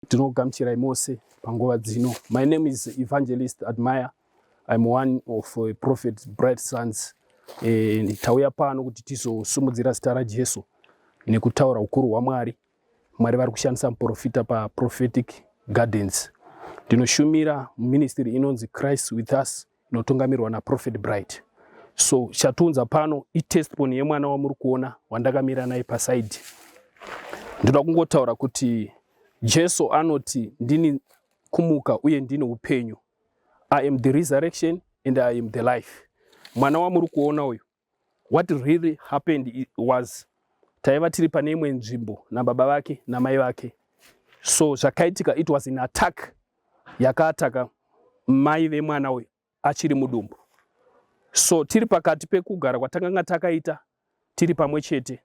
Tinogamuchirai mose panguva dzino. My name is Evangelist Admire. I'm one of Prophet Bright Sons. Tauya pano kuti tizosumudzira zita raJesu nekutaura ukuru hwaMwari. Mwari vari kushandisa muprofita paProphetic Gardens. Ndinoshumira ministry inonzi Christ with Us inotungamirwa naProphet Bright. So chatiunza pano itestimony yemwana wamuri kuona wandakamira naye pasaidi. Ndoda kungotaura kuti Jesu anoti ndini kumuka uye ndini upenyu. I am the resurrection and I am the life. Mwana wamuri kuona uyu, what really happened was taiva tiri pane imwe nzvimbo nababa vake namai vake. So zvakaitika, it was an attack yakaataka mai vemwana uyu achiri mudumbu. So tiri pakati pekugara kwatakanga takaita tiri pamwe chete,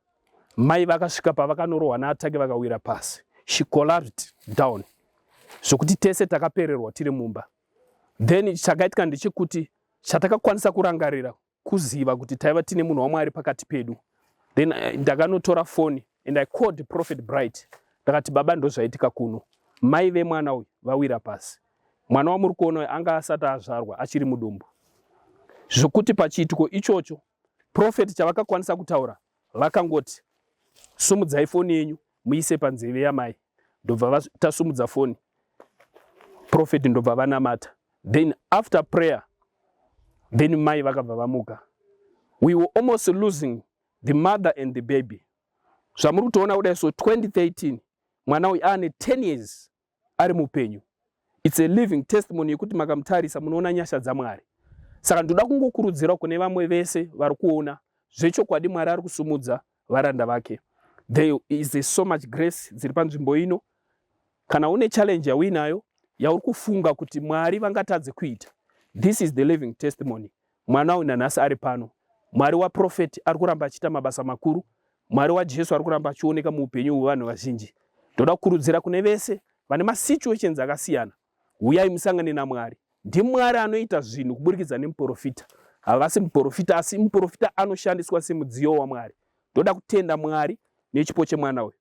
mai vakasvika pavakanorohwa neattack, vakawira pasi. She collapsed down zvokuti tese takapererwa tiri mumba. Then chakaitika ndechekuti chatakakwanisa kurangarira kuziva kuti taiva tine munhu waMwari pakati pedu. Then ndakanotora foni and I called Prophet Bright. Ndakati, "Baba, ndozvaitika kuno, mai vemwana uyu vawira pasi." Mwana wamuri kuona uyu anga asati azvarwa, achiri mudumbu. Zvokuti pachiitiko ichocho prophet chavakakwanisa kutaura, vakangoti, "Sumudzai foni yenyu muise panzeve yamai." Ndobva tasumudza foni, prophet ndobva vanamata. Then after prayer, then mai vakabva vamuka. We were almost losing the mother and the baby. Zvamuri kutoona kudai, so 2013 mwana uyu aane 10 years ari mupenyu. It's a living testimony yekuti makamutarisa munoona nyasha dzaMwari. Saka ndoda kungokurudzira kune vamwe vese vari kuona, zvechokwadi Mwari ari kusumudza varanda vake. There is so much grace dziri panzvimbo ino. Kana une challenge yauinayo yauri kufunga kuti Mwari vangatadze kuita, this is the living testimony. Mwana uyu nanhasi ari pano. Mwari waprofeti ari kuramba achiita mabasa makuru. Mwari waJesu ari kuramba achioneka muupenyu hwevanhu vazhinji. Ndoda kukurudzira kune vese vane masituations akasiyana, uyai musangane naMwari. NdiMwari anoita zvinhu kuburikidza nemuprofita. Havasi muprofita, asi muprofita anoshandiswa semudziyo waMwari. Ndoda kutenda Mwari nechipo chemwana uyu.